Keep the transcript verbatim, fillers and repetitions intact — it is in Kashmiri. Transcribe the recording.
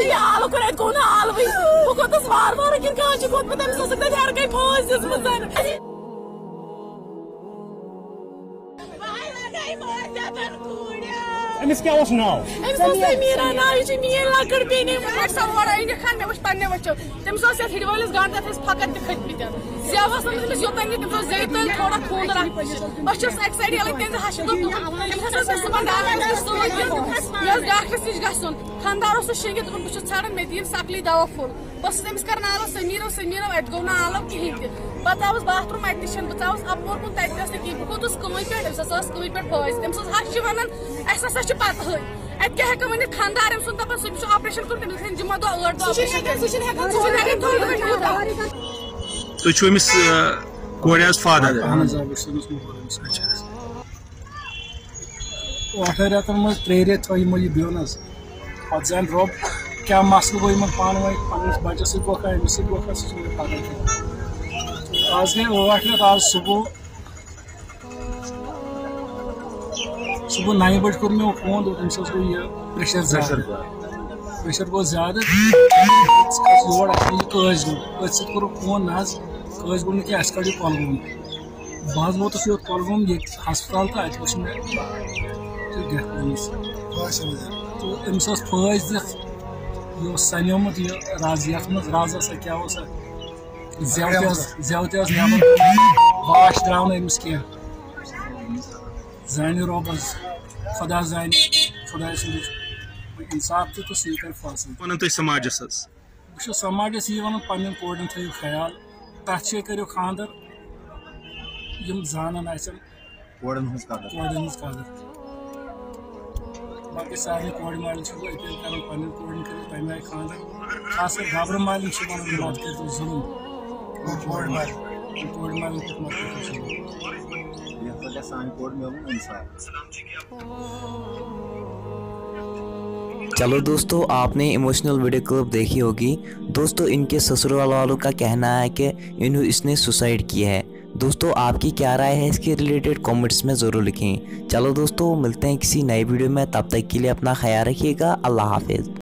یہِ آلہٕ کوٚر اَتہِ گوٚو نہٕ آلوٕے۔ بہٕ کھوٚتُس وارٕ وارٕ کِنہٕ کانٛہہ چھُ کھوٚتمُت، أمِس ٲسٕکھ تَتہِ ہر کانٛہہ پھٲنٛس دِژمٕژ۔ أمِس کیٛاہ اوس ناو؟ أمِس اوس سمیٖرا ناو، یہِ چھِ میٛٲنۍ لۄکٕٹ بیٚنہِ۔ مےٚ وٕچھ سۄ اورٕ أنِتھ کھَن، مےٚ وٕچھ پنٛنٮ۪و أچھو۔ تٔمِس اوس یَتھ ہِڈِ وٲلِس گَنٛڈ، تَتھ ٲسۍ پھۄکَر تہِ کھٔتۍ مٕتۍ۔ زٮ۪و ٲس نہٕ تٔمِس یوٚتام نہٕ، تٔمِس اوس زیٚیہِ تٔلۍ تھوڑا خوٗن رَٹھ۔ أسۍ چھِ أکۍ سایڈٕ یَلہٕ، تِکیٛازِ ہَشہِ دوٚپ دوٚپُن، أمِس ہَسا اوس صُبحن ڈاکٹرَس نِش سۭتۍ یُن۔ مےٚ اوس ڈاکٹرَس نِش گژھُن۔ خانٛدار اوس سُہ شیٚنٛگِتھ، دوٚپُن، "بہٕ چھُس ژھانٛڈان، مےٚ دِ یِم سَکلی دَوا پھوٚل۔" بہٕ ٲسٕس أمِس کران آلو، "سمیٖر او، سمیٖر او، اَتہِ گوٚو نہٕ آلو کِہیٖنۍ تہِ۔" پَتہٕ آوُس باتھ روٗم، اَتہِ تہِ چھَنہٕ، بہٕ ژاوُس اَپور کُن، تَتہِ تہِ ٲس نہٕ کِہیٖنۍ۔ بہٕ کھوٚتُس کٲنۍ پٮ۪ٹھ، أمِس ہسا ٲس کٲنۍ پٮ۪ٹھ پھٲسۍ۔ تٔمِس ٲس ہَش چھِ وَنان، اَسہِ ہسا چھِ پَتہٕے۔ اَتہِ کیٛاہ ہٮ۪کو ؤنِتھ، خانٛدار أمۍ سُنٛد دَپان، سُہ چھُ آپریشن کوٚرمُت، تٔمِس گژھن جُمعہ دۄہ ٲٹھ دۄہ سُہ چھُنہٕ آپریشن ہٮ۪کان، سُہ چھُنہٕ ہٮ۪کان، سُہ چھُنہٕ ہٮ۪کان تھوٚد ؤتھِتھ یوٗتاہ۔ تُہۍ چھِو أمِس، آ، کورِ حظ فادر؟ اہن حظ، آ، بہٕ چھُس أمِس مول، أمِس حظ چھِ اَسہِ۔ ٲٹھن رٮ۪تن منٛز ترٛےٚ رٮ۪تھ تھٲے یِمو یہِ بیوٚن حظ۔ پتہٕ زانہِ رۄب کیٛاہ مسلہٕ گوٚو یِمن پانہٕ ؤنۍ، پننِس بچس سۭتۍ گوٚو کانٛہہ، أمِس سۭتۍ گوٚو کانٛہہ، سُہ چھُنہٕ مےٚ پتہ کینٛہہ۔ آز گٔے ٲٹھ رٮ۪تھ، آز صُبح، صُبح نَیہِ بجہِ کوٚر مےٚ فون، دوٚپُن، "أمِس حظ گوٚو یہِ پریشر زیادٕ۔" پریشر گوٚو زیادٕ۔ أسۍ کھٔتۍ یور، اَسہِ کوٚر یہِ قٲضۍ گوٚو، أتھۍ سۭتۍ کوٚرُکھ فون، نہ حظ، قٲضۍ گوٚو نہٕ کینٛہہ، اَسہِ کَڑیو کۄلگوم۔ بہٕ حظ ووتُس یور کۄلگوم، ییٚتہِ ہسپتال، تہٕ اَتہِ وٕچھ مےٚ تہٕ ڈیتھ گٔمٕژ۔ تہٕ أمِس ٲس پھٲسۍ دِتھ، یہِ اوس سَمیومُت یہِ رَز یَتھ منٛز، رَز ٲسا کیٛاہ اوسا، زٮ۪و تہِ ٲس، زٮ۪و تہِ ٲس نٮ۪بر، واش درٛاو نہٕ أمِس کینٛہہ۔ زانہِ رۄب حظ، خۄدا زانہِ، خۄداے سُنٛد اِنصاف تہِ تہٕ سُہ یہِ کَرِ فٲصلہٕ۔ وَنان تُہۍ سماجس حظ؟ بہٕ چھُس سماجس یی وَنان، پنٛنٮ۪ن کورٮ۪ن تھٲیِو خیال، تَتھ جایہِ کٔرِو خانٛدر، یِم زانان آسن کورٮ۪ن ہٕنٛز قدر۔ کورٮ۪ن ہٕنٛز قدر۔ باقٕے سارنٕے کورِ مالٮ۪ن چھُس بہٕ اپیٖل کران، پنٕنٮ۪ن کورٮ۪ن کٔرِو تَمہِ آیہِ خانٛدر۔ خاص کر گابرٕ مالٮ۪ن چھِ وَنان، مت کٔرۍتو ظُلُم۔ کورِ مالٮ۪ن۔ کورِ مالٮ۪ن پٮ۪ٹھ مت کٔرۍتو ظُلُم۔ یَتھ پٮ۪ٹھ گژھِ سانہِ کورِ میلُن اِنصاف۔ चलो दोस्तों, आपने इमोशनल वीडियो क्लिप देखी होगी। दोस्तों, इनके ससुराल वालों का कहना है कि इन्हों इसने सुसाइड किया है। दोस्तों, आपकी क्या राय है इसके रिलेटेड, कमेंट्स में ज़रूर लिखें। चलो दोस्तों, मिलते हैं किसी नए वीडियो में, तब तक के लिए अपना ख्याल रखिएगा। अल्लाह हाफिज़।